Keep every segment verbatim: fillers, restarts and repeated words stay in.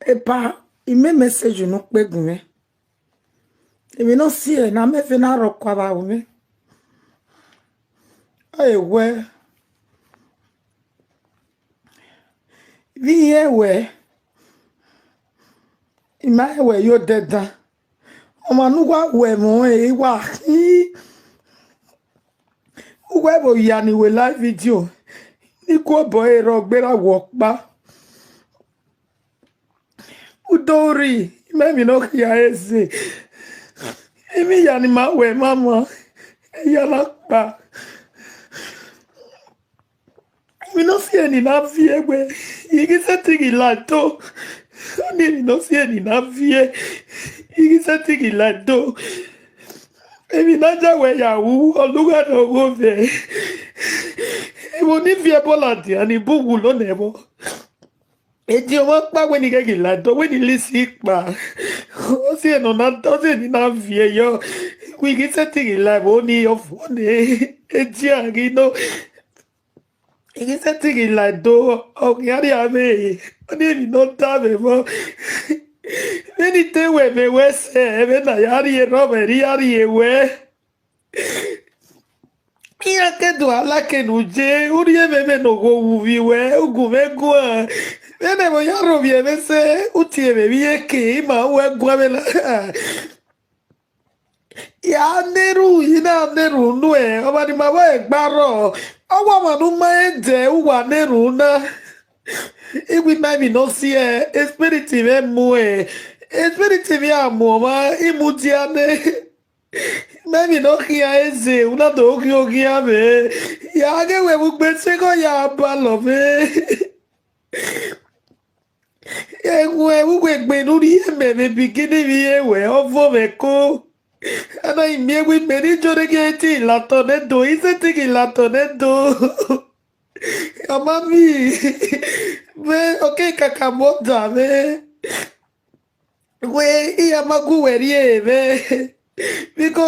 Epa, I miẹn message ne u kpe gu mwẹ. Emwi ne ọ si ẹre ne a miẹn ẹfe na rhọkua vbe aro mwẹ. Ọ wẹ, vbe I rẹn wẹ, I ma rẹn wẹ ye odẹ dan. Ọmwa ne uwa ru ẹmwẹ ọnrẹn, I wa khin. Uwẹ vbe oya ni wẹ live video, ne I gu obọ ẹre rrọọ gberra wẹ ọkpa. Udo rri, I ma emwi ne ọ khia ẹse. Emwi hia ne ima wẹ ma ma, eya na kpa. Emwi ne ọ si ẹre ne I na viẹ wẹ, I ghi sẹtin ghi la ẹto. Ọnii emwi ne ọ si ẹre ne I na viẹ, I ghi sẹtin ghi la ẹto. Emwi ne a ya wẹ ya ru, ọ lugha ne ọ gho vẹ. Ẹvbo ne I viẹ ẹbọ ladian, ne I bu wulo nẹ vbọ. Ediọn ọmwa ọkpa wẹ ne I ghẹ ghi la ẹto, wẹ ne I lisi kpa. Ọ si ẹre ne ọ na, ọ si ẹre ne I na viẹ yọ. Wẹ I ghi sẹtin ghi la ẹvbo ni ọvuọ nẹ, edian ghi nọ. I ghi sẹtin ghi la ẹto, ọ khian rhie mwẹ, ọnii emwi ne ọ da mwẹ vbọ. Vbene I te wẹ mẹ wẹ sẹ, vbene a ya rhie erha mwẹ rhie, a rhie wẹ. Iran ke do a like ne u ye, u rhie mwẹ vbene ogho wu vbe wẹ, u gu mwẹ guan. Vbene ẹmwẹ ya rhovbiẹ mwẹ sẹ, u tie mwẹ vbe iyeke, ima ruẹ guan vbe na. Ya na erhunmwu, I na na erhunmwu nuẹn, ọmwa ne ima vbe ẹre gba rrọọ, ọ wa ọmwa ne u ma rẹn dẹ, uwa na erhunmwu na. I wẹ ima emwi ne ọ si ẹre, spirit mwẹ muẹn, spirit mwẹ a mu ọmwa, I mudia nẹ. Ima emwi ne ọ khian ẹse, u na do khian oghian mwẹ, ya ghe wẹ vbe ugbe sẹ ighẹ ọ ya balọ mwẹ. Ẹwẹ vbe uwegbe ne u rhie mẹ vbe beginning vbe I rẹn wẹ, ọ vuọn mwẹ ẹko. A na i miẹn wẹ imẹ ne Ijorinmwian i te la otọ nẹ do, I sẹtin ghi la otọ nẹ do. Ọ ma miẹn, vbe ọ ke kakabọ da mwẹ. Wẹ, I ya ma gu wẹ rrie mwẹ. Biko,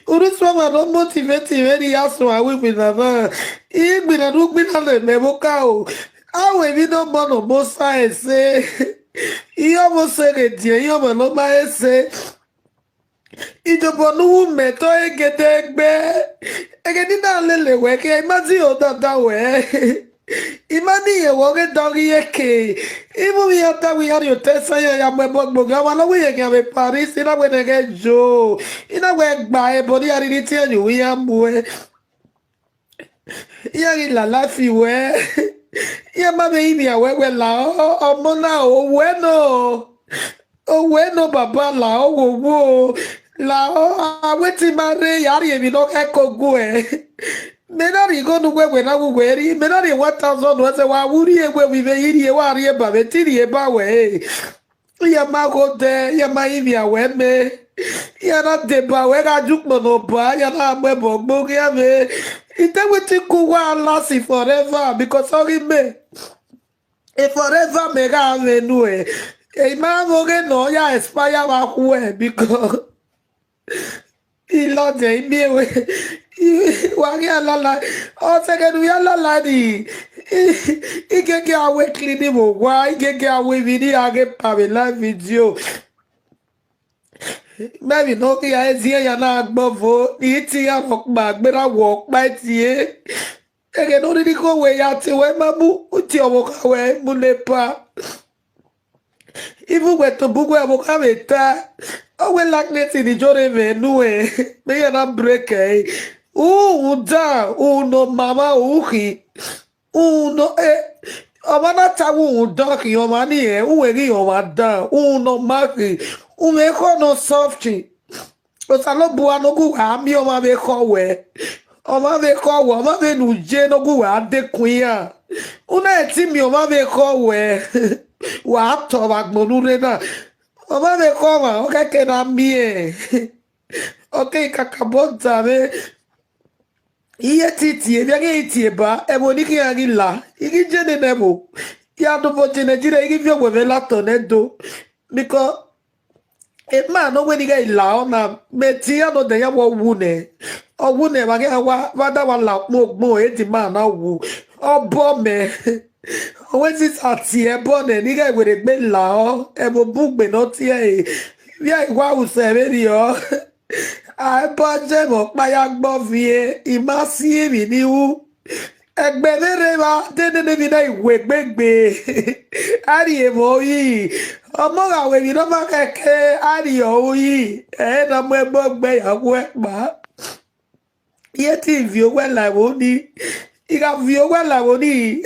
u rre usun ọmwa ne ọ motivate mwẹ ne I ya suẹn avbe iwinna na. Iwinna ne u gbinna ne mẹ vbe okaro, a ru emwi ne ọ mọ ne ọ mọ osa ẹse. Irẹn ọmwa ọse ghe diẹn, irẹn ọmwa ne ọ ma ẹse. Iyobọ ne u ru mẹ te ọre gẹdẹgbẹ. Ẹghẹ ne I na lele wẹ khian, I ma zẹ odada wẹ. I ma miẹn wẹ ọ ghe da ọghe iyeke. Ivun vbe iran da wẹ iran rhie otọ ẹse iran ya mu ẹbọ gbe oghian, ọmwa ne ọ wẹ iyeke iran vbe Paris, I na wẹ ne ẹghẹ yo. I na wẹ gba ẹbọ ne iran rhirhi tiẹn ye uwu iran muẹn. Iran ghi la life wẹ. Iran ma vbe rinmwian wẹ wẹ la ọ, ọmọ na owẹ nọ. Owẹ nọ baba la ọ, wo wo. La ọ, a wẹ te ima rre ya rhie emwi ne ọ khẹke oguẹ. Mẹ na rhie igho ne uwẹ wẹ na wu wẹ rhie, mẹ na rhie one thousand nuẹn sẹ, wa wu rhie wẹ vbe I rhie, wa rhie ba mwẹ, te I rhie ba wẹ re. Iran ma gho dẹ, iran ma rinmwian wẹ mẹ. Iran na deba wẹ gha ye ukpọn ne ọba, iran na mu ẹbọ gbe oghian mwẹ. I te wẹ te I ku uwa last forever, because ọ ghi mẹ. E forever mẹ gha mwẹ nuẹn. I ma mwẹ ọghe ne ọ ya expire vbe akhuẹ, because I lọdẹ, I miẹn wẹ, I, wa ghi a lala, ọ sẹ ẹghẹ ne u ya lala ni, I, I gege a wẹ clean vbe owa, I gege a wẹ emwi ne I gha ghe pa vbe live video. Mẹ emwi ne ọ ghi a ziẹn ya na gbe ọvo, ne I tie iran rhọkpa, gberra wẹ ọkpa tie. Ẹghẹ ne ọ rhirhi kho wẹ ya tie wẹ ma mu, u tie ọvbokhan wẹ mu ne epa. Even wẹ tobọ uwẹ ọvbokhan vbe ta, ọ wẹ likeness ne Ijoremwian nuẹn, mẹ iran na break ẹre. U rhunmwuda, u nọ ma mwa u khin. U nọ, eh, ọmwa na ta wẹ u rhunmwuda ọ khin, ọmwa ni rẹn, u wẹ ghi rẹn ọmwa dan, u nọ ma khin, u mwẹ ekhọe nọ soft. Osanobua ne ọ gu uwa miẹn ọmwa vbe ekhọe wẹ, ọmwa vbe ekhọe wẹ, ọmwa vbene u ye ne ọ gu uwa dekun iran. U na ti miẹn ọmwa vbe ekhọe wẹ, wa tọ vbe agbọn ne u rre na. Ọmwa vbe ekhọe ọmwa, ọ khẹke na miẹn. Ọ ke kakabọ da mwẹ. Iye te I tie, vbe a ghi tie ba, ẹvbo ne I khian ghi la, I ghi je nene ẹvbo. I gha dobọ je Nigeria, I ghi viọ owẹ mwẹ la otọ nẹ do. Because emwa ne ọ wẹ ne I ghẹ la ọ na, mẹ te iran nọ dẹ iran wẹ ọ wu nẹ. Ọ wu nẹ, vbe a ghi wa, vbe a da wa la ukpọn ogbọn, e de ima na wu. Ọ bọ mẹ. Ọ wẹ sisa tie ẹbọ nẹ ne I ghẹ werriegbe la ọ, ẹvbo bun gbe ne ọ tie ẹre, vbe a i wa usẹ vberriọ. A ẹbọ jẹ mwẹ ọkpa ya gbe ọviẹn, I ma si emwi ne I ru. Ẹgbẹe vbe rre evba, de nene emwi na i wu egbe gbe. A rhie mwẹ oyi. Ọmọ gha ru emwi ne ọ ma khẹke, a rhie ọre oyi. Ẹre na mu ẹbọ gbe ya wu ẹkpa. Iye te I viọ owẹ la ẹvbo ni, I gha viọ owẹ la ẹvbo ni,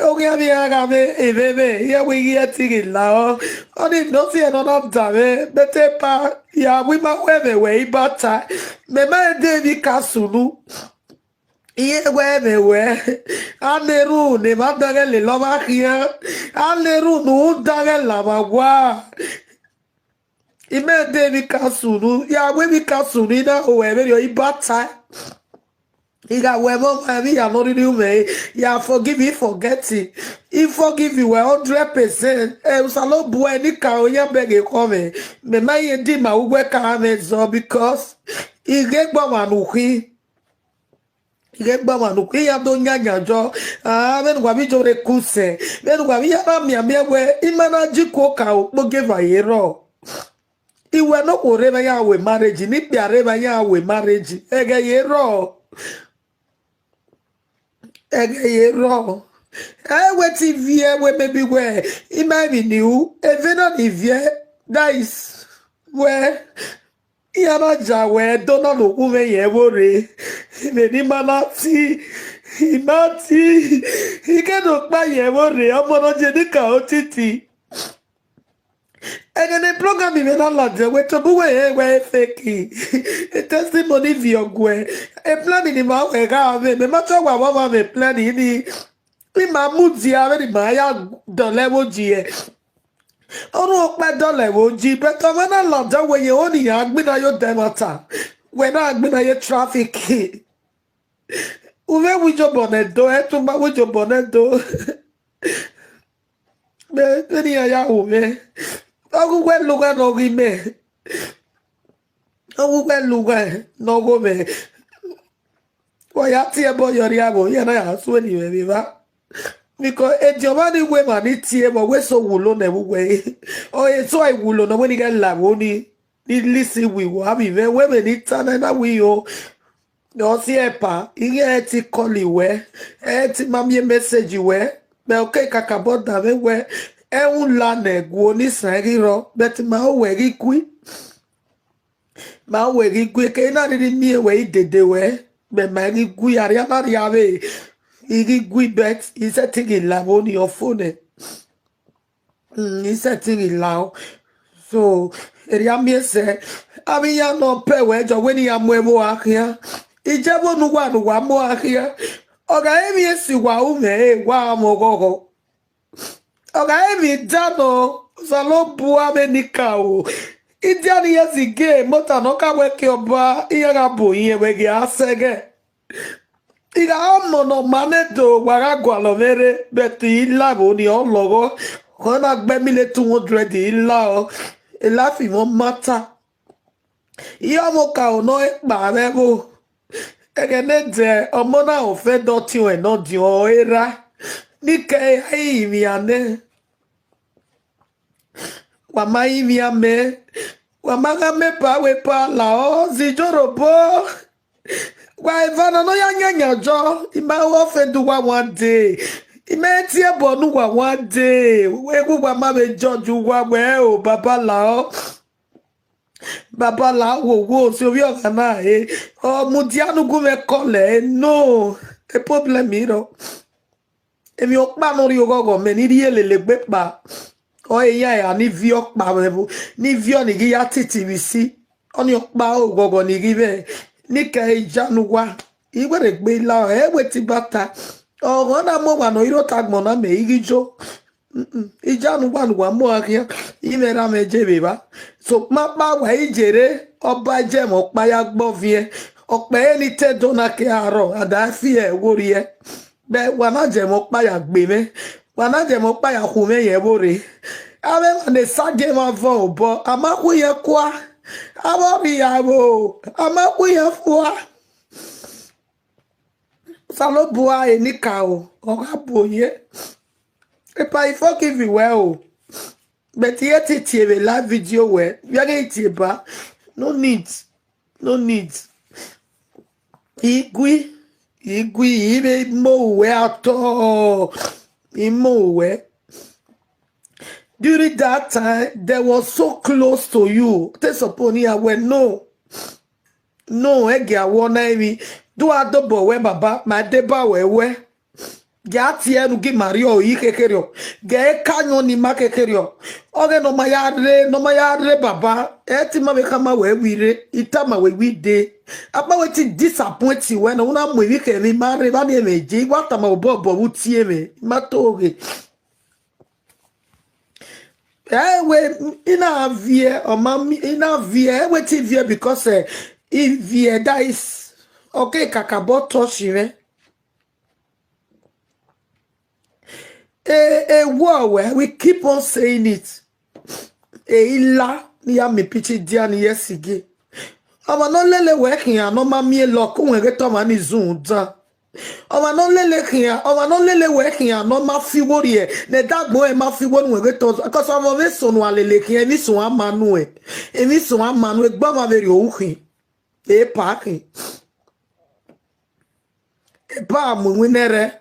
oghian vbe iran gha vbe emwẹ mwẹ, iran wẹ I ghi ẹtin ghi la ọ. Ọnii ne ọ si ẹre ne ọ na da mwẹ, bẹtẹ epa, ya wẹ I ma ru ẹmwẹ wẹ I ba ta, mẹ ma de emwi ka sunu. Iran wẹ ẹmwẹ wẹ, a na erhunmwu ne emwa dan ghẹ lele ọmwa khian, a na erhunmwu ne u dan ghẹ la ọmwa owa. I ma de emwi ka sunu, ya wẹ emwi ka sunu, I na ho ruẹ vberriọ, I ba ta. I gha wẹ ẹmwẹ ọmwa, emwi hia ne ọ rhirhi mwẹ, ya forgive, I forget. I forgive wẹ hundred percent. Ẹ, Osanobua, enikaro yan bẹghe ekhọe mwẹ, mẹ ma rẹn di ma uwẹ ka mwẹ zọ, because I ghẹ gbe ọmwa ne u khin. I ghẹ gbe ọmwa ne u khin, I ya do yanyan jọ. Ah, vbene uwa vbe ijo rre ku sẹ, vbene uwa vbe ya na mianmian wẹ, I ma na ji ku okaro kpo gie eva ye rrọọ. I wẹ ne okhuo rre evba iran ru marriage, ne ikpia rre evba iran ru marriage, ẹghẹ ye rrọọ. Ẹghẹ ye rrọọ. Ẹ wẹ te I viẹ wẹ maybe wẹ, I ma emwi ne I ru, eve na ni viẹ, that is, wẹ, iran na ja wẹ ẹdẹ na ne okhuo mwẹ ye ẹvbo rre. Vbene I ma na ti, I ma ti, I ke do kpa ye ẹvbo rre, ọmọ ne ọ ye enikaro titi. Ẹghẹ ne program mwẹ na ladian, wẹ tobọ uwẹ rẹn wẹ fake. Testimony viọ guẹ. E plan ni ma wẹ gha mwẹ, mẹ ma tọ wa vbe ọmwa mwẹ plan ni. I ma mudia vbene I ma ya dọlọ ẹvbo yi. Ọrhuẹ ọkpa dọlọ ẹvbo yi, but ọmwa na ladian wẹ ye, ọ ni ya gbinna ye odẹ ẹmwata, wẹ na gbinna ye traffic. U vbe wu iyobọ ne Ẹdo, ẹ tuma wu iyobọ ne Ẹdo. Vbene iran ya ru mwẹ, ọ ghi uwẹ lugha ne ọ ghi mẹ, ọ ghi uwẹ lugha ne ọ gho mwẹ. Wa ya tie ẹbọ ye ọrriamwẹ, iran na ya suẹn ne mwẹ vbe evba. Because ediọn ọmwa ni wẹ emwa ni tie ẹbọ, wẹ eso wulo nẹ vbe uwẹ. Ọ eso a i wulo nẹ, wẹ ne I ghẹ la ẹvbo ni, ni listen wẹ, iwẹ avbe mwẹ, wẹ vbene I ta na na wẹ iyo. Ọ si ẹpa, I ghi ẹ ti call wẹ, ẹ ti ma miẹn message wẹ, mẹ ọ ke kakabọ danmwẹ wẹ, ẹmwẹ u la nẹ, guo ni san ghi rrọọ, but ma ho wẹ ghi gui. Ma ho wẹ ghi gui, ke na rhirhi miẹn wẹ i dede wẹ, mẹ ma ghi gui, arria na rria vbe, I ghi gui, but I sẹtin ghi la ẹvbo ni, ọ fo nẹ. Mm, I sẹtin ghi la ọ. So, erriọ miẹn sẹ, avbe iran ne ọ pẹ wẹ jọ wẹ ne iran mu ẹvbo a khian. I je ẹvbo ne uwa ne uwa mu a khian. Ọ gha emwi esi uwa ru mwẹ, e wa mwẹ ọghọghọ. Ọ gha emwi da nọ, Osanobua vbe enikaro. Idia ni ye zige, mọta ne ọ ka wẹ ke ọba, iran gha bo irẹn vbe ghe a sẹghẹ. I gha ọmọ ne ọ ma nẹ do, wa gha gualọ mwẹ rre, but I la ẹvbo ni, ọ lọghọ. Ọ na gbe mi le two hundred, I la ọ. Life mwẹ ọ mata. I ọmọ okaro ne ọ kpa mwẹ ẹvbo. Ẹghẹ ne dẹ ọmọ na offend ọtiọnrẹn ne ọ diọn ọre erha. Ne I ke a i rinmwian nẹ. Wa ma rinmwian mẹ. Wa ma gha mẹ epa wẹ epa la ọ zẹ ijorhobo. Wa eva na ne ọ ya yanyan jọ, I ma ru offend uwa one day. I ma tie ẹbọ ne uwa one day. Wẹ ghe uwa ma vbe judge uwa wẹ o, baba la ọ. Baba la ọ, wo wo, si ovbi ọghe na re. Ọ mudia ne u gu mwẹ call ẹre, no. E problem i rrọọ. Emwi ọkpa ne ọ rhie oghọghọ mẹ ni rhie lele egbe kpa. Ọ re iran ra ni viọ ọkpa vbe ẹvbo, ni viọ ni ghi ya titi vbe isi. Ọnii ọkpa oghọghọ ni ghi vbe, ne I ke a i ja ne uwa. I werriegbe la ọ, ẹ wẹ te I ba ta. Ọghọ na mu owa ne ọ i rre otagbọn na mẹ, I ghi yo. Mm-mm. I ja ne uwa ne uwa mu a khian, I mwẹ erha mwẹ je vbe evba. Sokpan ọkpa wa i je rre, ọba je mwẹ ọkpa ya gbe ọviẹn. Ọkpa ẹre ni te Ẹdo na ke arrọọ, a da fi ẹre wo rriẹ. Bẹ wa na je mwẹ ọkpa ya gbe mwẹ, wa na je mwẹ ọkpa ya khu mwẹ ye ẹvbo rre. Avbe emwa ne esa gie emwa vọ obọ, a ma khu iran kua. Avbe ọ rhie aro, a ma khu iran fua. Osanobua enikaro, ọ gha bu oyin. Epa, I forgive wẹ o. But I te tie vbe live video wẹ, vbe a ghi tie ba. No need. No need. I gui, I gui, I vbe mu uwẹ at all. I mu uwẹ. During that time, they were so close to you. Te suppose ne iran wẹ no. No, ẹgia wọ na emwi. Do a dobọ wẹ, baba, ma deba wẹ wẹ. Gie a tie ẹre ne u gi ima rriọ, i khekherriọ. Gie e ka yọn ne ima khekherriọ. Ọghe ne ọ ma ya rre, ne ọ ma ya rre, baba, ẹ te ima vbe khama wẹ wẹ i rre, I tama wẹ wẹ i dee. Akpa wẹ te disappoint wẹ na, u na mu emwi khẹ emwi ma rre, vbe a ni ẹmwẹ je, I wa tama obọ obọ vbe u tie mwẹ, I ma to ghe. Ẹ wẹ, I na viẹ, ọ ma mi, I na viẹ, ẹ wẹ te I viẹ because, eh, I viẹ, that is, ọ ke kakabọ touch mwẹ. E, e wọ wẹ, we keep on saying it. E i la, ne I ya miẹn picture dia ne I ye sige. Ọmwa ne ọ lele wẹ khian ne ọ ma miẹn luck, uwẹ ghe te ọmwa ni zun dan. Ọmwa ne ọ lele khian, ọmwa ne ọ lele wẹ khian ne ọ ma fi igho rrie, ne ẹdẹ agbọn ẹre ma fi igho ne uwẹ ghe te ọ, because ọmwa vbe eso ne uwa lele khian, emwi eso a ma nuẹn, emwi eso a ma nuẹn, egbe ọmwa vbe rrie ohu khin, epa khin. Epa mu iwinna ẹre.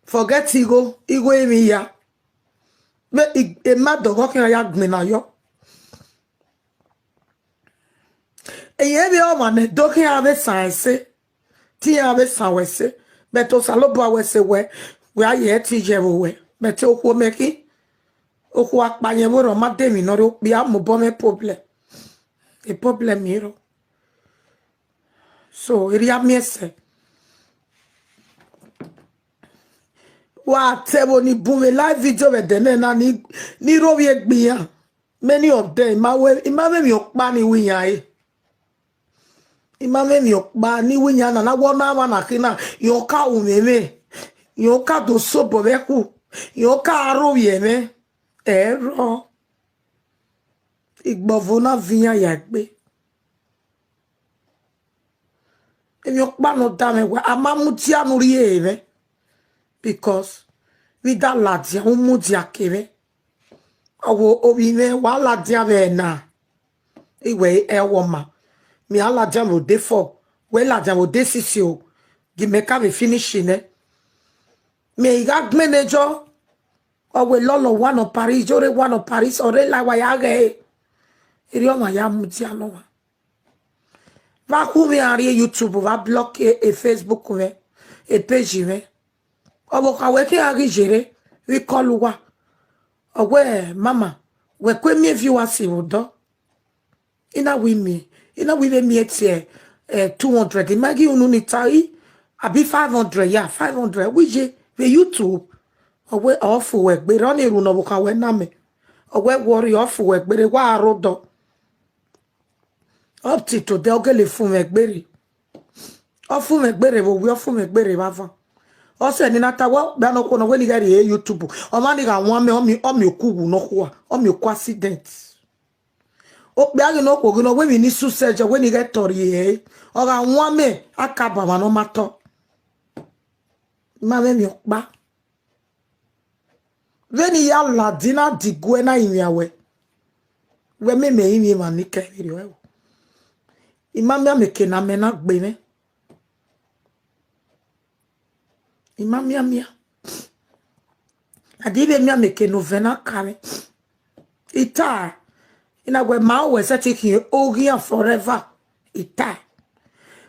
Forget igho, igho emwi ya. Vbe i, emwa dọghọ khian ya gbinna yọ. Eyẹn vbe ọmwa ne do khian vbe san ẹse, te iran vbe san wẹ ẹse, but Osanobua wẹ ẹse wẹ, wẹ a ye ẹtin ye vbe owẹ, but okhuo mẹ khin, okhuo akpa yẹn vbe orhọ ma de emwi ne ọ rre okpia, mu obọ mwẹ problem. E problem i rrọọ. So, erriọ a miẹn sẹ. Wa te ẹvbo ni bun vbe live video vbe ẹdẹ nẹ na ni, ni rhovbiẹ egbe iran. Many of them, I ma wẹ, I ma mwẹ emwi ọkpa ni wẹ iran re. I ma mwẹ emwi ọkpa ni wẹ iran na, na wẹ ọ na mwa na khin na, iran ka ru mwẹ mwẹ, iran ka do sobọ vbe ẹkhu, iran ka rhovbiẹ mwẹ. Ẹrọ, igbọvo na viọ iran ya egbe. Emwi ọkpa ne ọ da mwẹ wẹ, a ma mudia ne u rhie mwẹ, because vbe I da ladian, u mudia ke mwẹ. Ọ wẹ ovbi mwẹ, wa ladian vbe na. I wẹ ẹwọ ma, mẹ a ladian vbe odẹ fọ, wẹ ladian vbe odẹ sisi o, gie mẹ ka vbe finish nẹ. Mẹ I gha gbẹnnẹ jọ, ọ wẹ lọlọ wa nọ Paris, Ijore wa nọ Paris, ọ rre la wa ya ghẹ ẹre. Erriọ ọmwa ya mudia nọ ọmwa. Vbe a khu mwẹ a rrie YouTube, vbe a block e, e Facebook mwẹ, e page mwẹ. Ọvbokhan wẹ khian ghi yerre, vbe I call uwa. Ọ wẹ, mama, wẹ kue miẹn viewers vbe odọ. I na wẹ I miẹn, I na wẹ I vbe miẹn tie, eh, two hundred, I ma ghi unu ni ta i, abi five hundred, ya, five hundred, wẹ iye vbe YouTube. Ọ wẹ ọ fu wẹ gberra, ọ ni erhunmwu ne ọvbokhan wẹ na mẹ. Ọ wẹ wọrri, ọ fu wẹ gberra, wa rre odọ. Up till today, ọ gele fu mwẹ gberra. Ọ fu mwẹ gberra vbe owie, ọ fu mwẹ gberra vbe avan. Ọ sẹ ne I na ta wẹ, ọkpia nọkhua nọ wẹ ne I ghẹ rrie YouTube. Ọmwa ni gha wan mẹ, ọ miẹn, ọ miẹn oku wu nọkhua, ọ miẹn oku accident. Okpia ghi nọ okhuo ghi nọ wẹ emwi ne I susẹ jẹ wẹ ne I ghẹ tọ rrie ẹre. Ọ gha wan mẹ, a ka ba mwa ne ọ ma tọ. I ma mwẹ emwi ọkpa. Vbene I ya ladian na diguẹ na rinmwian wẹ, wẹ mẹ mẹ rinmwian emwa ni kẹ vberriọ ẹvbo. I ma miẹn amẹ eke ne amẹ na gbe mwẹ. I ma mianmian. A di vbe miẹn amẹ eke ne ovẹn na ka mwẹ. I ta, I na wẹ ma wẹ sẹtin khian oghian forever. I ta.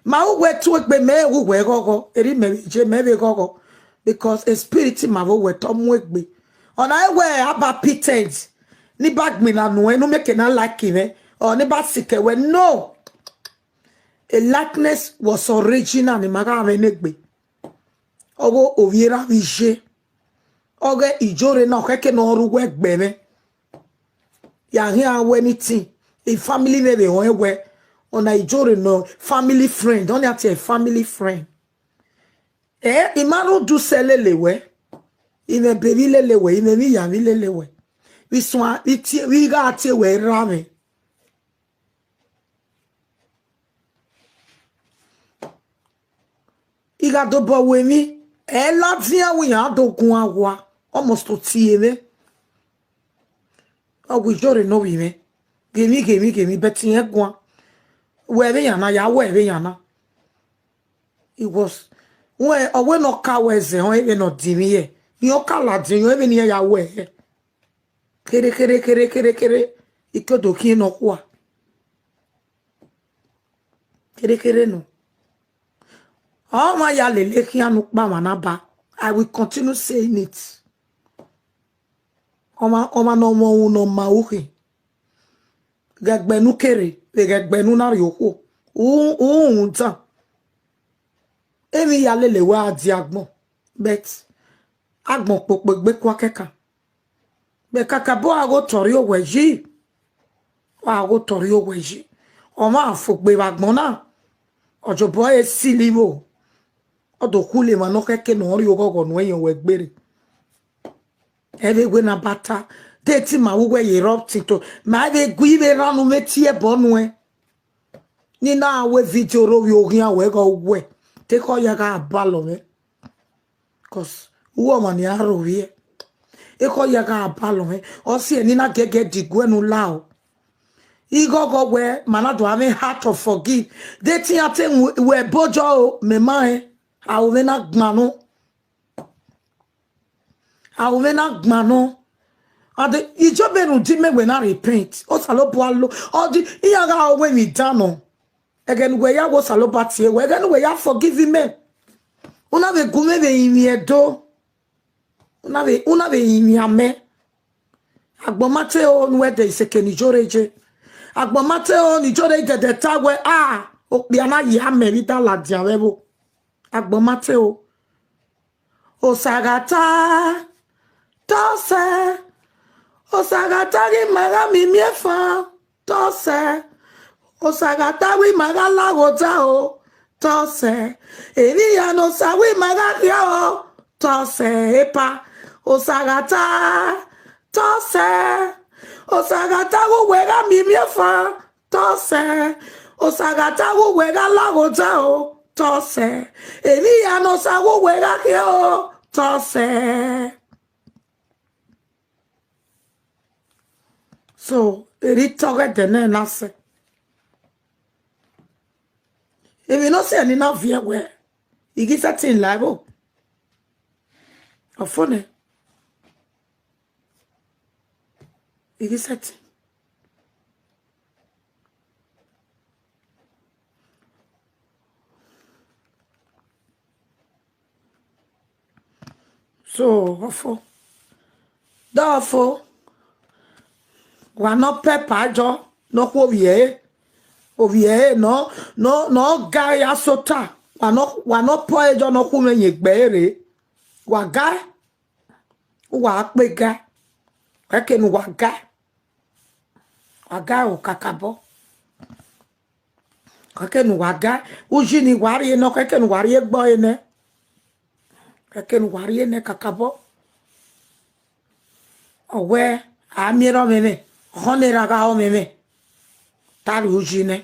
Ma uwẹ tuegbe, mẹ uwẹ ghọghọ, erha mẹ vbe je, mẹ vbe ghọghọ, because a spirit ma vbe uwẹ te ọ mu egbe. Ọna wẹ a ba pretend, ni ba gbinna nuẹn, ne u miẹn eke na like mwẹ, or ni ba sikẹ wẹ, no. A likeness was original, ne ima gha mwẹ ne egbe. Ọghe ovbi erha vbe iye, ọghe Ijore na, ọ khẹke ne ọ rre uwu ẹgbẹ mwẹ. Ya khian wẹ anything, e family mwẹ vbe họn wẹ, ọna Ijore nọ, family friend, ọna tie family friend. Eh, I ma rhunmwuda usẹ lele wẹ, I mwẹ baby lele wẹ, I mwẹ emwi iyamwi lele wẹ. Vbe suẹn, vbe tie, vbe I gha tie wẹ erha mwẹ. I gha dobọ ru emwi, ẹ ladian wẹ iran do guan owa, almost tie mwẹ. Ọ wẹ iyore ne ovbi mwẹ. Ghemwi, ghemwi, ghemwi, but irẹn guan. Wẹ vbe iran na, ya wẹ vbe iran na. It was, wẹ, ọ wẹ ne ọ ka wẹ zẹ, ọ vbe ne ọ dinmwi hẹ. Irẹn ọ ka ladian, ọ vbe ne iran ya wẹ hẹ. Kere, kere, kere, kere, kere, I ke do khian nọkhua. Kere, kere nọ. Ọmwa ya lele khian ne ukpamwa na ba. I will continue saying it. Ọmwa, ọmwa ne ọ mwẹ uhunmwu ne ọ ma ru khin. Ghẹ gbe ne u kere, vbe ghẹ gbe ne u na rrie okhuo. U, u rhunmwuda. Emwi ya lele wẹ a die agbọn, but agbọn kpokpo egbe kua kẹkan. Vbe kakabọ a ghe otọ rrie owẹ yi, a ghe otọ rrie owẹ yi. Ọmwa fo gbe vbe agbọn na, ọ jobọ ẹre sili vbo. Ọ do khule emwa ne ọ khẹke ne ọ rrie oghọghọ nuẹn yẹn wẹ gbere. Ẹ vbe wẹ ne a ba ta, de te ima vbe uwẹ ye rọ tinto, ma vbe gu ivbe erhan ne u vbe tie ẹbọ nuẹn. Ne I na wẹ vidio rre ovbi oghian wẹ ghe uwẹ, te ekhọe ya gha balọ mwẹ. Cause uwu ọmwa ni a rre ovbiẹ, ekhọe ya gha balọ mwẹ. Ọ siẹ ne I na giẹgiẹ diguẹ ne u lao. Ighọghọ wẹ ma na do avbe heart of forgive. De te iran te wẹ bojọ o, mẹ ma rẹn. A ru mwẹ na gban nọ. A ru mwẹ na gban nọ. Ade, ijọba erhunmwuda imẹ wẹ na repent. Osanobua lo, ọ di, iran gha ru mwẹ emwi dan nọ. Ẹghẹ ne uwẹ ya wẹ Osanobua tie wẹ, ẹghẹ ne uwẹ ya forgive imẹ. U na vbe gu mwẹ vbe rinmwian Ẹdo. U na vbe, u na vbe rinmwian amẹ. Agbọn ma te o, ne uwẹ dẹ iseke ne Iyore ye. Agbọn ma te o, ne Iyore dẹdẹ ta wẹ, a, okpia na ya mẹ vbe I da ladian vbe ẹvbo. Agbọn ma te o. Osa gha ta, tọsẹ. Osa gha ta ghi ma gha miẹn imiẹnfan, tọsẹ. Osa gha ta wẹ ima gha la gho ta o, tọsẹ. Emwi hia ne Osa wẹ ima gha khian o, tọsẹ. Epa, Osa gha ta, tọsẹ. Osa gha ta ghe uwẹ gha miẹn imiẹnfan, tọsẹ. Osa gha ta ghe uwẹ gha la gho ta o, tọsẹ. Emwi hia ne Osa ghe uwẹ gha khian o, tọsẹ. So, erha itọghẹdẹ nẹ na sẹ. Emwi ne ọ sẹ ne I na viẹ wẹ, I ghi sẹtin la ẹvbo. Ọfo nẹ. I ghi sẹtin. So, ọfo. Dọfo. Wa nọ pẹpa jọ, nọ khu ovbi ẹre. Ovbi ẹre nọ, nọ, nọ ga ya sota. Wa nọ, wa nọ pọ ẹre jọ, nọ khu mwẹ yẹn gbe ẹre. Wa ga. Uwa kpe ga. Ẹke ne uwa ga. Wa ga o kakabọ. Kẹkẹ ne uwa ga, uyi ni wa rrie nọ, kẹkẹ ne uwa rrie egbe ọre nẹ. Kẹkẹ ne uwa rrie nẹ kakabọ. Ọ wẹ, a miẹn erha ọmwẹmwẹ, ọkhọn ne erha gha re ọmwẹmwẹ. Ta rhie uyi nẹ.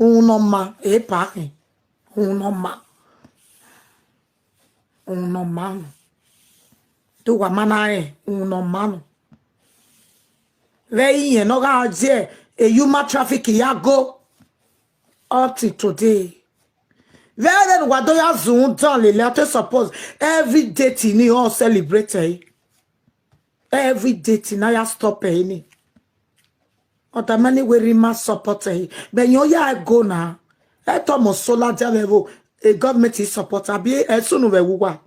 Uhunmwu ne ọ ma, epa khin. Uhunmwu ne ọ ma. Uhunmwu ne ọ ma nọ. Te uwa ma na rẹn uhunmwu ne ọ ma nọ. Vbe iyẹn ne ọ gha die human traffic ya go up till today. Vbe ẹre ne uwa do ya zun dan lele, I take suppose every date ni ọ celebrate ẹre. Every date na ya stop ẹre ni. Ọ da ma ni wẹ rhie ima support ẹre. Vbe ẹyẹn ọ ya go na. Ẹ tọ mọ so ladian vbe ẹvbo, e government i support, abi ẹ sunu vbe ẹvbo uwa.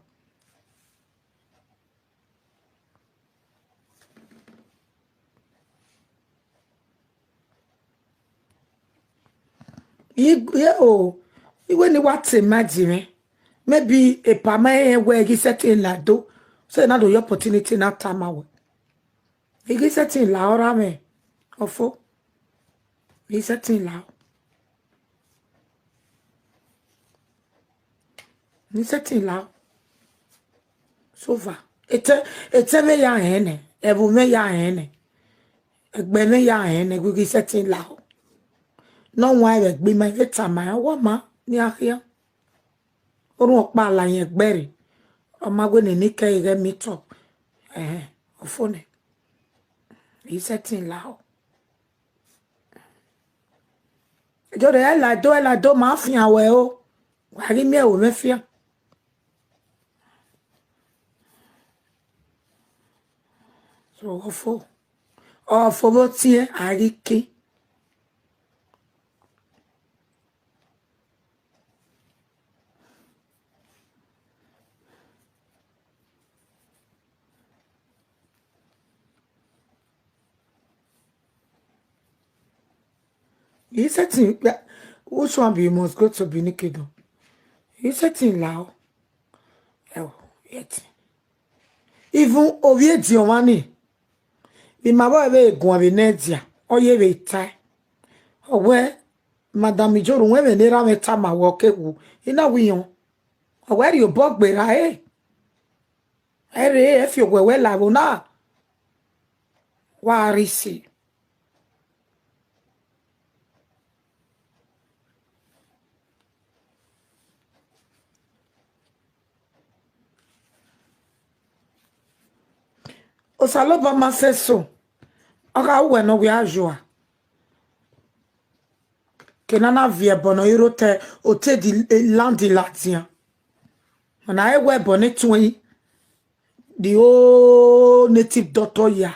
I, ye o, iwe ni wa te ma di mwẹ. Maybe epa ma rẹn wẹ I ghi sẹtin la do. So na do ye opportunity na tama wẹ. I ghi sẹtin la ọre mwẹ. Ọfo. I ghi sẹtin la. I sẹtin la. So far. Etẹn, etẹn mwẹ ya rẹn nẹ, ẹvbo mwẹ ya rẹn nẹ, ẹgbẹe mwẹ ya rẹn nẹ, I ghi sẹtin la. Ne ọ wan vbe egbe ima, I vbe tama rẹn, ọ wa ma ne a khian. Orhunmwu ọkpa la yẹn gbe rre. Ọ ma wẹ ne ne kẹ ighẹ meet up. Ẹhẹn, ọ fo nẹ. I setting la o. Jọrọ ẹ lado, ẹ lado ma fian wẹ o. Wa ghi miẹn ẹvbo mwẹ fian. So, ọ fo, ọ fo vbe otiẹn, a ghi ke. He said to him, "Yeah, which one be you must go to Benin Kingdom?" He said to him, "Lao." Oh, yet. Even ovie di ọmwa ni, vbe ima vbe guan vbe ne dia, ọ ye vbe tae. Ọ wẹ, Madam Ijoru, wẹ vbe ne erha mwẹ tama wẹ ọ ke wu, I na wi yọn. Ọ wẹ rhie obọ gberra ẹre. Ẹre ẹ fi owẹ wẹ la ẹvbo na. Wa rhie isi. Osanobua ma sẹ eso, ọ gha ru wẹ ne ọ wia yua. Ke na na viẹ ẹbọ ne ọ i rre otọ, otọ di land ladian. Ọna ẹre wẹ ẹbọ ne tuẹn the whole native doctor ya.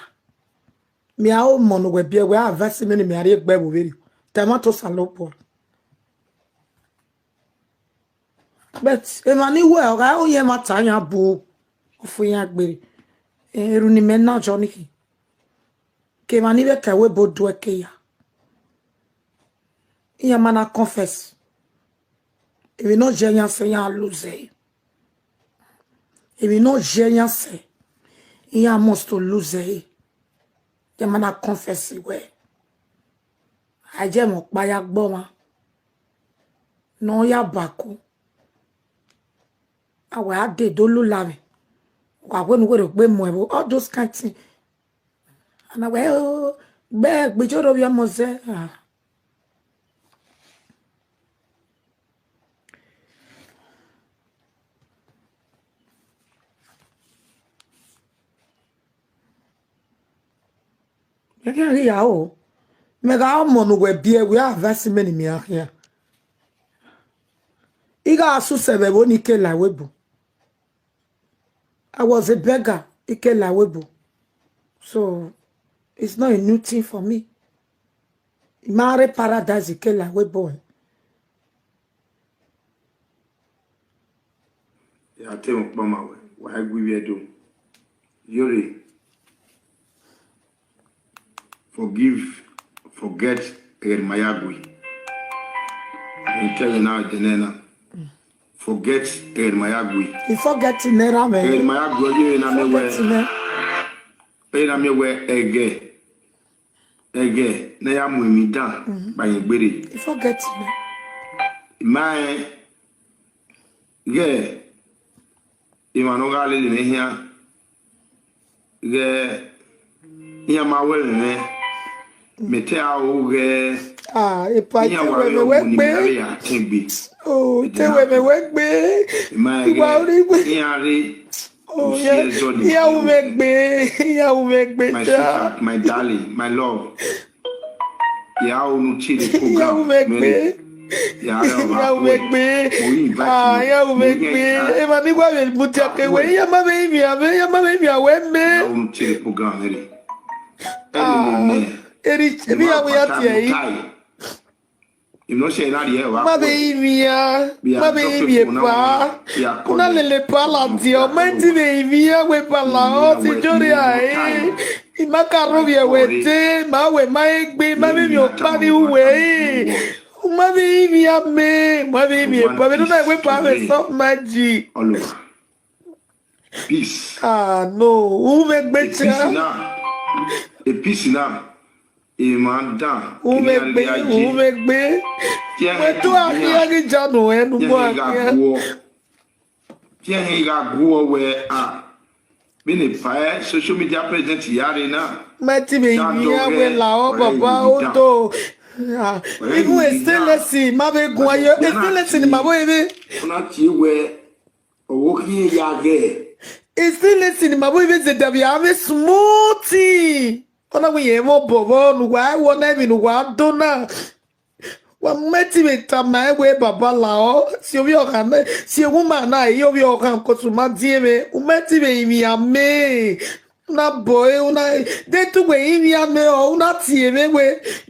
Mẹ a ho mọ ne uwẹ biẹ wẹ a advice mẹ ne mẹ a rhie gbe ẹvbo vberriọ. Te ẹmwata Osanobua. But emwa ni wẹ ọ gha ru yẹn ẹmwata yan bu ọfo iran gbere. Erhunmwu ne imẹ na jọ ni khin. Ke emwa ni vbe ka ẹvbo ebo do ẹke ya. Iran ma na confess. Emwi ne ọ ye iran sẹ, iran lose ẹre. Emwi ne ọ ye iran sẹ, iran must to lose ẹre. Iran ma na confess wẹ, a i je ẹmwẹ ọkpa ya gbe ọmwa ne ọ ya baku. A wẹ a dee do lula mwẹ, wa wẹ ne uwẹ rhie egbe mu ẹvbo, all those kind thing. Ana wẹ, "Oh, gbe, gbe Ijoru ovbi ọmọ zẹ." Ah. Mẹ khian ghi ya o. Mẹ gha ọmọ ne uwẹ biẹ, wẹ a advice mẹ ne mẹ a khian. I gha susẹ vbe ẹvbo ni ke la ẹvbo ebo. I was a beggar, I ke la ẹvbo ebo. So, it's not a new thing for me. I ma rre paradise, I ke la ẹvbo ebo. Ya te mu kpama wẹ, wa i gui vbe Ẹdo. Yore, forgive, forget, ẹghẹ ne ima ya gui. Ẹn, kẹghẹ na, dẹnẹ na. Forget, ẹghẹ ne ima ya gui. I forget nẹ ra mẹ. Ẹghẹ ne ima ya gui, ọ ye na mẹ wẹ. Forget nẹ. Ẹ na miẹn wẹ ẹghẹ, ẹghẹ ne a ya mu emwi dan kpa yẹn gbere. I forget nẹ. I ma rẹn ghẹ emwa ne ọ gha lele mwẹ khian, ghẹ iran ma wẹ mwẹ, mẹ te a ro ghẹ Ah, epa, iran te wa wẹ rhie mẹ wẹ ọmọ ne gbe. Mẹ ya tẹn gbe. Oh, te wẹ mẹ wẹ gbe. I ma rẹn ghẹ iran rre. Oh, yeah. Iran ru mwẹ gbe, iran ru mwẹ gbe. My sweetheart, my darling, my love. Ya o nu tie the program. Iran ru mwẹ gbe. Iran ru mwẹ gbe. Ah, iran ru mwẹ gbe. Emwa ni wa vbe mudia ke wẹ, iran ma vbe rinmwian mwẹ, iran ma vbe rinmwian wẹ mẹ. Ya o nu tie the program, Mary. Ah, eri, ebi ya wẹ ya tie yi. Unu sẹ na rhie wa. Ma vbe rinmwian, ma vbe rinmwian epa. Una lele epa ladian, ọ ma ti vbe rinmwian wẹ epa la, ọ ti jori a e. I ma ka rhovbiẹ wẹ te, ma wẹ ma egbe, ma vbe rinmwian ọkpa ni uwẹ e. U ma vbe rinmwian mẹ, ma vbe rinmwian epa, vbe nọ na wẹ epa vbe sọ ma ji. All over. Peace. Ah, no. U vbe gbe cha. A peace now. A peace now. Emwa dan. U vbe gbe, u vbe gbe. Wẹ to a khian ghi ja nu ẹ nu mo a khian. Tiẹ hẹn gha guọ wẹ a. Bene pa ẹ social media present ya re na. Ma ti vbe rinmwian wẹ la ọ baba o do. Ah, even stainless ma vbe guan ye, stainless ma vbe vbe. Ọ na tie wẹ, ọvbokhan ya ghẹ. Stainless ma vbe vbe zẹdẹ vbe a vbe smoothie. Ọ na wẹ irẹn mwẹ obọ vbọ ne uwa ru ọna, emwi ne uwa do na. Wa ma ẹtin vbe tama ẹn wẹ, baba lahọ, si ovbi ọkhan mẹ, si ewuma na, ẹ i re ovbi ọkhan, cos u ma die mwẹ, u ma ẹtin vbe rinmwian mẹ. U na bọ ẹre, u na, de te uwẹ rinmwian mẹ, ọ, u na tie mwẹ wẹ,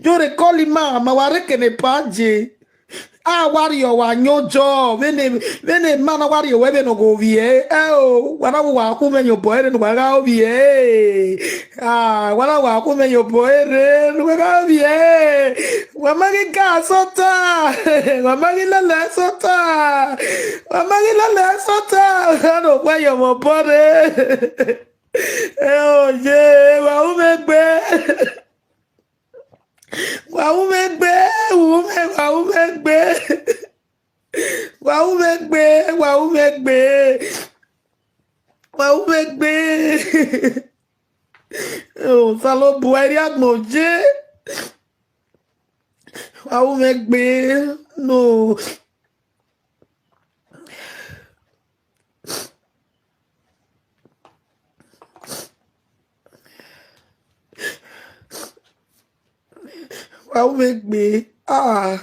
yo rhe call ima, ma wa rre kene pa je. A wa rrie, ọ wa yan ojọ, vbene, vbene ma na wa rrie wẹ vbene ọ ghe ovbi ẹre, ẹ o, wa na vbe uwa khu mwẹ yan obọ ẹre ne uwa gha ovbi ẹre. Ah, wa na vbe uwa khu mwẹ yan obọ ẹre ne uwa gha ovbi ẹre. Wa ma ghi ga sọta, wa ma ghi lele sọta, wa ma ghi lele sọta, a no khuẹ ye ọmọ obọ rre. Ẹ o ye, wa ru mwẹ gbe. Wa ru mwẹ gbe, ru mwẹ, wa ru mwẹ gbe. Wa ru mwẹ gbe, wa ru mwẹ gbe. Wa ru mwẹ gbe. Osanobua, erriọ agbọn ye. Wa ru mwẹ gbe. No. Wa ru mwẹ gbe. Ah.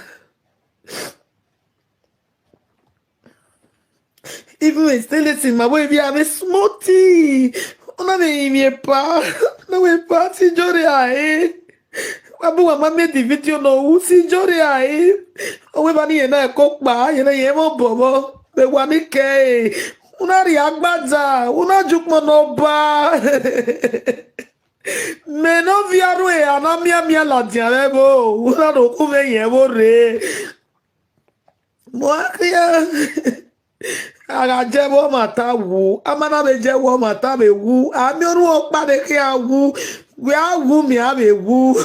Even stainless ma vbe vbe a vbe smoothie. Ọ na vbe rinmwian pa, ọ na vbe pa, si Ijorhia re. Wa bu wa ma miẹn the video nọ ru, si Ijorhia re. Ọ wẹ evba ni yẹn na ẹko kpa, yẹn na yẹn mwẹ obọ vbọ. Vbe wa ni kẹ ẹre, u na rhie agbada, u na ju ukpọn ne Ọba. Mẹ ne ovbi arhuẹ a na mianmian ladian vbe ẹvbo, u na rhie okhu mwẹ yẹn vbe orre. Mu a khian. A gha jẹ vbe ọmwa ta wu, a ma na vbe jẹ vbe ọmwa ta vbe wu, a miẹn orhu ọkpa ne khian wu, wẹ a wu miẹn a vbe wu.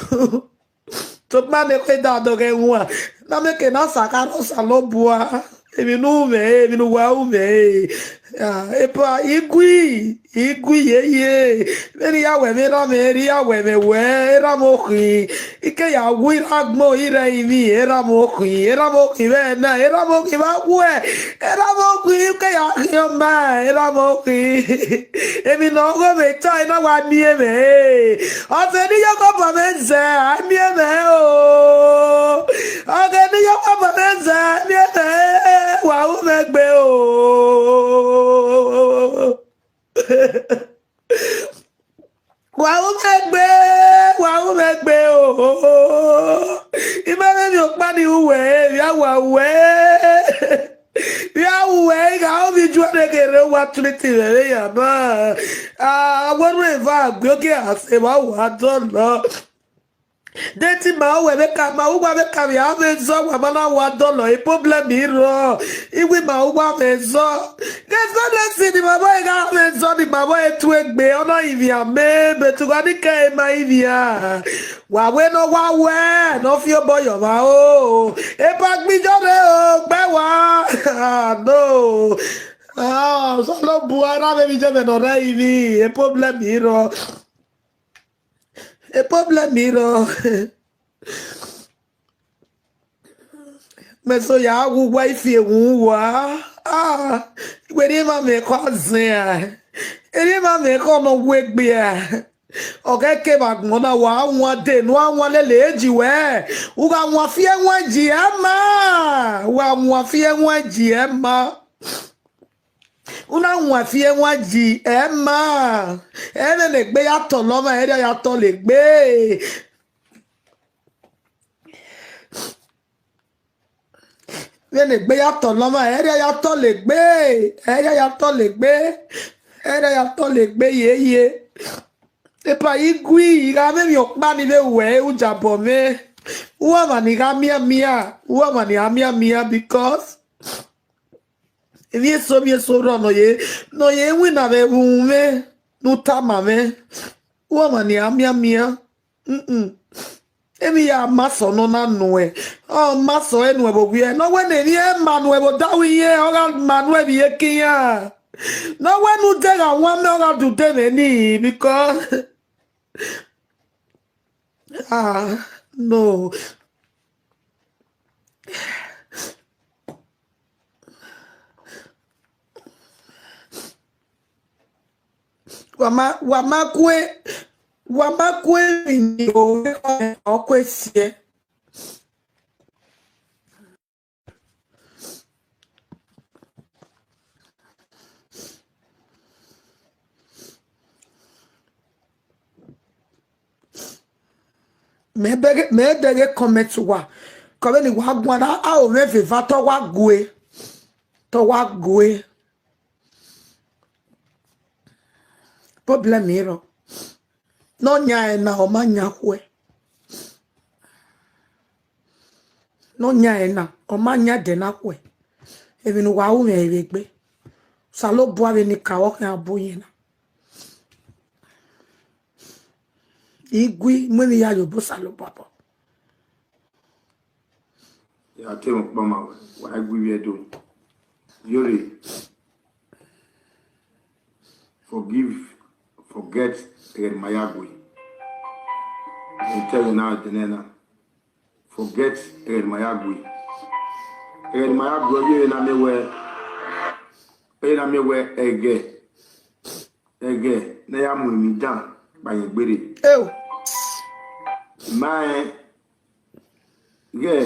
Sokpan ne ekhue da dọghẹ wan, na mẹ ke na sa kha rre Osanobua, emwi ne u mwẹ re, emwi ne uwa ru mwẹ re. Ah, epa, I gui, I gui yeye. Vbene I ya wẹ mwẹ erha mwẹ, erha ya wẹ mwẹ wẹ, erha mwẹ okhin. I ke ya wu irhan agbọn, irhan ivbi, erha mwẹ okhin, erha mwẹ okhin vbe ẹna, erha mwẹ okhin vbe awẹ, erha mwẹ okhin, I ke ya khian ọma, erha mwẹ okhin. Emwi ne ọ ghe mwẹ ta, I na wa miẹn mwẹ, e. Ọghe ne I ya ọkpa mwẹ zẹ, a miẹn mwẹ o. Ọghe ne I ya ọkpa mwẹ zẹ, a miẹn mwẹ, e. Wa ru mwẹ gbe o. Wa ru mwẹ gbe, wa ru mwẹ gbe o. I ma vbe emwi ọkpa ni ru wẹ, vbe a wa ru wẹ. Vbe a ru wẹ, I gha ovbi Iju ne ghe rre, wa treat mwẹ vbe ya ma. A, wẹ ru eva gbe ogie a sẹ vbe a wa dọlọ. De te ima ru wẹ vbe ka, ma ru uwa vbe ka vbe a vbe zọ, wa ma na wa dọlọ, e problem i rrọọ. I wẹ ima ru uwa vbe zọ. Ghe zọ lẹsin ne ima vbe gha vbe zọ ne ima vbe tu egbe, ọ na rinmwian mẹ, but uwa ni kẹ ma rinmwian. Wa wẹ ne ọ wa wẹ, ne ọ fi obọ ye ọmwa o. Epa gbe Ijorhia o, gbe wa. Ah, no. Ah, Osanobua, erha mwẹ vbe iye mwẹ ne ọ rre ivbi, e problem i rrọọ. E problem i rrọọ. Mẹ so ya wu uwa ifi ewun uwa. Ah, wẹ rhie emwa mwẹ ekhọe azẹn a. Erhie emwa mwẹ ekhọe ne ọ wu egbe a. Ọ ghẹ kevbe agbọn na wa wan de ne u a wan lele eji wẹ, u gha wan fi ẹwaẹn ji ẹma. U gha wan fi ẹwaẹn ji ẹma. U na wan fi ẹwaẹn ji ẹma. Ẹmwẹ ne egbe ya tọlọ ọmwa, ẹre a ya tọlọ egbe. Vbene egbe ya tọlọ ọmwa, ẹre a ya tọlọ egbe, ẹre a ya tọlọ egbe, ẹre a ya tọlọ egbe yeye. Epa, I gui, I gha mwẹ emwi ọkpa ni vbe wẹ, u jabọ mwẹ. U ọmwa ni gha mianmian, u ọmwa ni gha mianmian, because emwi eso, emwi eso rrọọ ne ọ ye, ne ọ ye winna vbe ẹvbo mwẹ, ne u tama mwẹ. U ọmwa ni gha mianmian. Mm-mm. Emwi ya ma sẹ nọ na nuẹn. Ọ ma sẹ ọre nuẹn vbe owiẹ. Ne ọ wẹ ne emwi ẹre ma nuẹn vbe odaro iyẹn, ọ gha ma nuẹn vbe iyeke iran. Ne ọ wẹ ne ude gha wan mẹ, ọ gha dude mwẹ nii, because, ah, no. Wa ma, wa ma kue, wa ma kue emwi ni o, ọ kue siẹ. Mẹ bẹghe, mẹ bẹghe comment wa. Kọ vbene wa guan na, a o mwẹ vbe eva, te ọ wa gue. Te ọ wa gue. Problem i rrọọ. Ne ọ yan ẹre na, ọ ma yan khuẹ. Ne ọ yan ẹre na, ọ ma yan ẹdẹ na khuẹ. Emwi ne uwa ru mwẹ vbe egbe. Osanobua vbe ne ka vbe ọ khian bu yẹn na. I gui, mu emwi ya ye obọ Osanobua obọ. Ya te mwẹ ọkpa ma wẹ, wa i gui vbe ẹdẹ o. Yore, forgive, forget, ẹghẹ ne ima ya gue. I tell you now, the name now. Forget, ẹghẹ ne ima ya gue. Ẹghẹ ne ima ya gue, ọ ye na miẹn wẹ, ọ ye na miẹn wẹ ẹghẹ, ẹghẹ ne a ya mu emwi dan kpa yẹn gbere. Eo. Ma rẹn ghẹ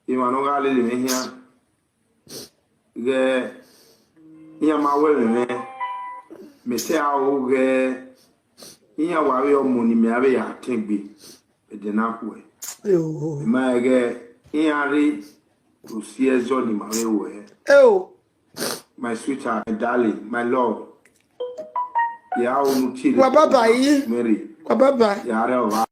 emwa ne ọ gha lele mwẹ khian, ghẹ iran ma wẹ mwẹ mwẹ, mẹ te a ro ghẹ iran wa vbe ọmọ ne imẹ a vbe ya tẹn gbe, ẹdẹ na khuẹ. Eo. Mẹ ma rẹn ghẹ iran rre osi ẹzọ ne ima vbe ruẹ. Eo. My sweetheart, my darling, my love. Ya unu tie. Wa bye bye. Mary. Wa bye bye. Ya rẹ ọva.